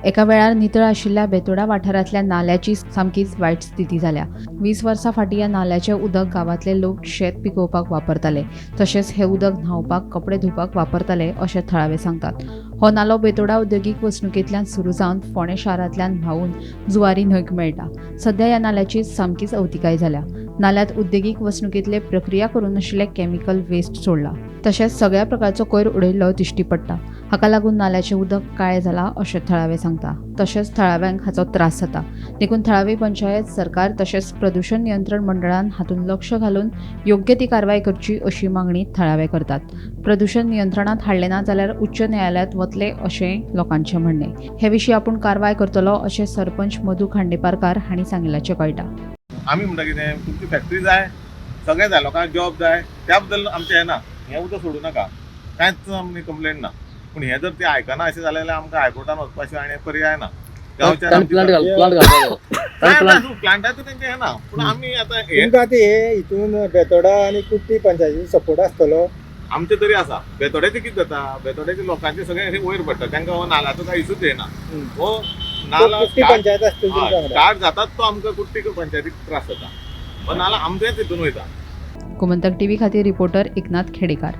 एका वेळार नितळ आशिल्ल्या बेतोडा वाठारांतल्या नाल्याची सामकीच वायट स्थिती जाल्या. 20 वर्सां फाटीं ह्या नाल्याचें उदक गांवांतले लोक शेत पिकोवपाक वापरताले. तशेंच हें उदक न्हांवपाक, कपडे धुवपाक वापरताले अशें थळावे सांगतात. हो नालो बेतोडा उद्देगीक वसणुकेंतल्यान सुरू जावन फोंडें शारांतल्यान व्हांवून जुवारी न्हंयक मेळटा. सध्या ह्या नाल्याची सामकीच अवतिकाय जाल्या. नाल्यांत उद्देगीक वसणुकेंतले प्रक्रिया करूंक नाशिल्ले केमिकल वेस्ट सोडला. तशेंच सगळ्या प्रकारचो कोयर उडयल्लो दिश्टी पडटा. हाका लागून नाल्याचें उदक काळें जालां अशें थळावे सांगता. तशेंच थळाव्यांक हाचो त्रास जाता. देखून थळावी पंचायत, सरकार तशेंच प्रदूशण नियंत्रण मंडळान हातूंत लक्ष घालून योग्य ती कारवाय करची अशी मागणी थळावे करतात. प्रदूशण नियंत्रणात हाडलें ना जाल्यार उच्च न्यायालयांत वतले अशें लोकांचें म्हणणें. हे विशीं आपूण कारवाय करतलो अशें सरपंच मधू खांडेपारकार हांणी सांगिल्ल्याचें कळटा. आमी म्हणटा कितें, तुमची फॅक्टरी जाय, सगळें जाय, लोकांक जॉब जाय, त्या बद्दल आमचें हें ना. हें उदक सोडूं नाका, कांयच आमी कंप्लेन ना. पूण हें जर ते आयकना अशें जालें जाल्यार आमकां हायकोर्टान वचपा शिवाय आनी पर्याय ना. गांवच्यान तांणी प्लांट घाल प्लांट घालपाक जाय. प्लांट प्लांटाचें तेंचें हें ना, पूण आमी आतां हे तुमकां आतां हे हितून बेतोडा आनी कुट्टी पंचायतीचो सपोर्ट आसतलो. आमचें तरी आसा. बेतोड्याचें कितें जाता, बेतोड्याचे लोकांचे सगळें अशें वयर पडटा, तांकां हो नाल्याचो कांय इशूच येना. हो नाला कुट्टी पंचायत आसतली तुमच्या वांगडा. स्टार्ट जातात तो आमकां कुट्टी पंचायतीक त्रास जाता. हो नाला आमचेच हितून वयता. गोमंतक टीव्ही खातीर रिपोर्टर एकनाथ खेडेकार.